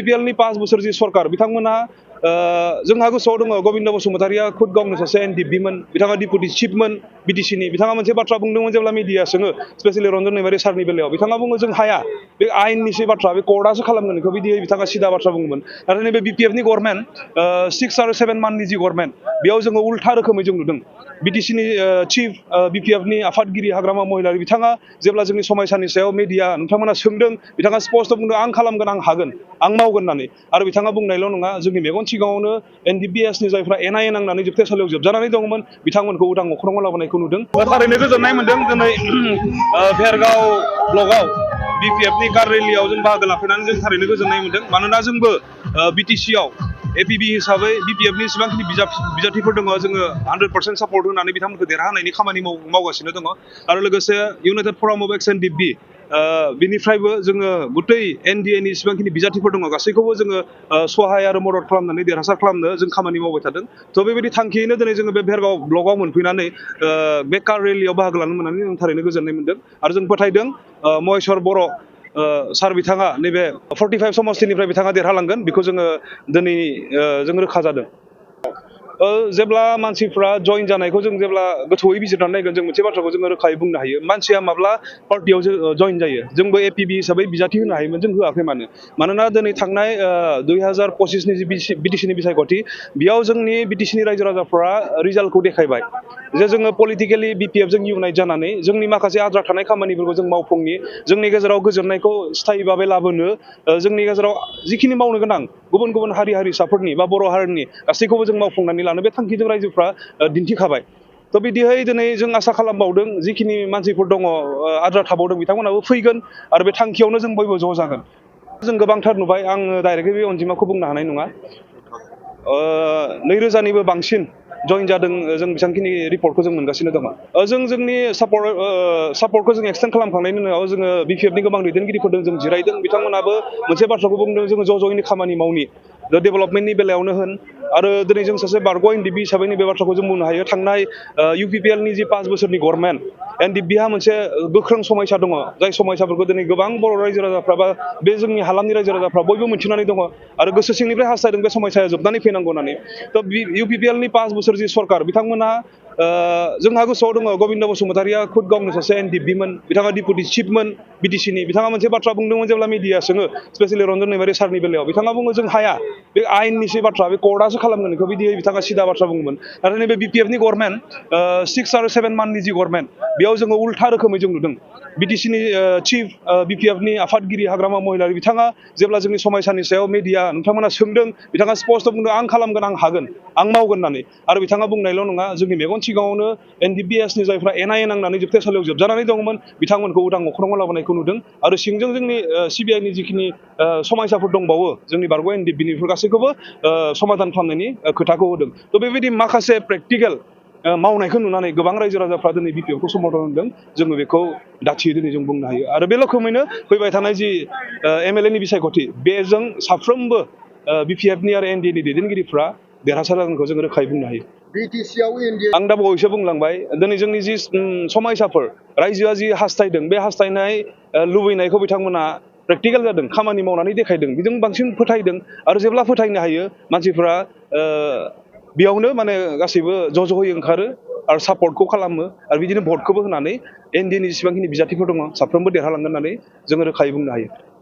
UPPL नि 5 बोसोर जि सरकार बिथांमोना जोंहा गोसोआव दङ गबिन्द बसुमतारिया खुद गावनो सासे NDP मोन बिथाङा डिपुटि चिफमोन BTC नि बिथाङा मोनसे बाथ्रा बुंदोंमोन जेब्ला मिडिया सोङो स्पेशली रन्जन दैमारि सारनि बेलायाव बिथाङा बुङो जों हाया बे आयेननिसो बाथ्रा बे कर्टआसो खालामगोन बेखौ बिदियै बिथाङा सिदा बाथ्रा बुङोमोन नाथाय नैबे BPF नि गभर्नमेन्ट 6 आरो 7 मान्थनि जि गभर्नमेन्ट बेयाव जोङो उल्था रोखोमै जों नुदों BTC नि चिफ BPF नि आफादगिरि हाग्रामा महिलारि बिथाङा जेब्ला जोंनि समायसानि सायाव मिडिया नोंथांमोना सोंदों बिथाङा स्पष्ट बुंदों आं खालामगोन आं हागोन आं मावगोन होननानै आरो बिथाङा बुंनायल' नङा जोंनि मेगन सिगाङावनो NDPS नि जायफ्रा NIA नांनानै जोबथेसालियाव जोबजानानै दंमोन बिथांमोनखौ उदां अख्राङाव लाबोनायखौ नुदों थारैनो गोजोननाय मोनदों दिनै भेरगाव ब्लकआव BPF नि कार रेलियाव जों बाहागो लाफैनानै जों थारैनो गोजोननाय मोनदों मानोना जोंबो BTC आव APB हिसाबै BPF नि जेसेबांखिनि बिजाथिफोर दङ जोङो 100% सापर्ट होनानै बिथांमोनखौ देरहाहोनायनि खामानि मावगासिनो दङ आरो लोगोसे इउनाइटेड फराम अफ एक्स NDP बिनिफ्रायबो जोङो गुतै NDA नि जेसेबांखिनि बिजाथिफोर दङ गासैखौबो जोङो सहाय आरो मदद खालामनानै देरहासार खालामनो जों खामानि मावबाय थादों थ' बेबायदि थांखियैनो दिनै जोङो बे भेरगाव ब्लकआव मोनफैनानै बे कार रेलियाव बाहागो लानो मोननानै जों थारैनो गोजोननाय मोनदों आरो जों फोथायदों महेश्वर बर' सार बिथाङा नैबे 45 समस्तिनिफ्राय बिथाङा देरहालांगोन बेखौ जोङो दिनै जों रोखा जादों जेब्ला मानसिफ्रा जइन जानायखौ जों जेब्ला गोथौयै बिजिरनानै नायगोन जों मोनसे बाथ्राखौ जोङो रोखायै बुंनो हायो मानसिया माब्ला पार्टियाव जइन जायो जोंबो APB हिसाबै बिजाथि होनो हायोमोन जों होआखै मानोना दिनै थांनाय 2025 नि जि BTC नि बिसायख'थि बेयाव जोंनि BTC नि रायजो राजाफ्रा रिजाल्टखौ देखायबाय जे जोङो पलिटिकेलि BPF जों इउनाइट जानानै जोंनि माखासे आद्रा थानाय खामानिफोरखौ जों मावफुंनि जोंनि गेजेराव गोजोननायखौ स्थायि भाबै लाबोनो जोंनि गेजेराव जिखिनि मावनो गोनां गुबुन गुबुन हारि हारिसाफोरनि बा बर' हारिनि गासैखौबो जों मावफुंनानै लानो बे थांखिजों रायजोफ्रा दिन्थिखाबाय थ' बिदिहाय दिनै जों आसा खालामबावदों जिखिनि मानसिफोर दङ आद्रा थाबावदों बिथांमोनाबो फैगोन आरो बे थांखियावनो जों बयबो ज' जागोन जों गोबांथार नुबाय आङो डाइरेक्टलि बे अनजिमाखौ बुंनो हानाय नङा 2000निबो बांसिन जइन जादों जों बेसेबांखिनि रिपर्टखौ जों मोनगासिनो दङ जों जोंनि सापर्टखौ जों एक्सटेन्ड खालामखांनायनि उनाव जोङो BPF नि गोबां दैदेनगिरिफोरजों जों जिरायदों बिथांमोनाबो मोनसे बाथ्राखौ बुंदों जोङो ज' ज'यैनो खामानि मावनि डेभेलपमेन्टनि बेलायावनो होन आरो दिनै जों सासे बारग' NDP हिसाबै नैबे बाथ्राखौ जों बुंनो हायो थांनाय UPPL नि जि 5 बोसोरनि गभर्नमेन्ट NDPहा मोनसे गोख्रों समायसा दङ जाय समायसाफोरखौ दिनै गोबां बर' रायजो राजाफ्रा बा बे जोंनि हालामनि रायजो राजाफ्रा बयबो मिथिनानै दङ आरो गोसो सिंनिफ्राय हास्थायदों बे समायसाया जोबनानै फैनांगौ होननानै थ' UPPL नि 5 बोसोर जि सरकार बिथांमोना जोंहा गोसोआव दङ गबिन्द बसुमतारिया खुद गावनो सासे NDP मोन बिथाङा डिपुटि चिफमोन BTC नि बिथाङा मोनसे बाथ्रा बुंदोंमोन जेब्ला मिडिया सोङो स्पेशली रन्जन दैमारि सारनि बेलायाव बिथाङा बुङो जों हाया बे आयेननिसो बाथ्रा बे कर्टआसो खालामगोन बेखौ बिदियै बिथाङा सिदा बाथ्रा बुङोमोन नाथाय नैबे BPF नि गभर्नमेन्ट 6 आरो 7 मान्थनि जि गभर्नमेन्ट बेयाव जोङो उल्था रोखोमै जों नुदों BTC नि चिफ BPF नि आफादगिरि हाग्रामा महिलारि बिथाङा जेब्ला जोंनि समायसानि सायाव मिडिया नोंथांमोना सोंदों बिथाङा स्पष्ट बुंदों आं खालामगोन आं हागोन आं मावगोन होननानै आरो बिथाङा बुंनायल' नङा जोंनि मेगन सिगाङावनो NDPS नि जायफ्रा NIA नांनानै जोबथेसालियाव जोबजानानै दंमोन बिथांमोनखौ उदां अख्राङाव लाबोनायखौ नुदों आरो सिंजों जोंनि CBI नि जिखिनि समायसाफोर दंबावो जोंनि बारग' NDP निफोर गासैखौबो समाधान खालामनायनि खोथाखौ होदों थ' बेबायदि माखासे प्रेक्टिकेल मावनायखौ नुनानै गोबां रायजो राजाफ्रा दिनै BPF खौ समर्थन होदों जोङो बेखौ दाथियै दिनै जों बुंनो हायो आरो बे रोखोमैनो फैबाय थानाय जि MLA नि बिसायख'थि बेजों साफ्रोमबो BPF नि आरो NDA नि दैदेनगिरिफ्रा देरहासार जागोनखौ जों रोखायै बुंनो हायो आं दा बावैसो बुंलांबाय दिनै जोंनि जि समायसाफोर रायजोआ जि हास्थायदों बे हास्थायनाय लुबैनायखौ बिथांमोना प्रेक्टिकेल जादों खामानि मावनानै देखायदों बिजों बांसिन फोथायदों आरो जेब्ला फोथायनो हायो मानसिफ्रा बेयावनो माने गासैबो ज' ज'यै ओंखारो आरो सापर्टखौ खालामो आरो बिदिनो भटखौबो होनानै NDA नि जेसेबांखिनि बिजाथिफोर दङ साफ्रोमबो देरहालांगोन होननानै जोङो रोखायै बुंनो हायो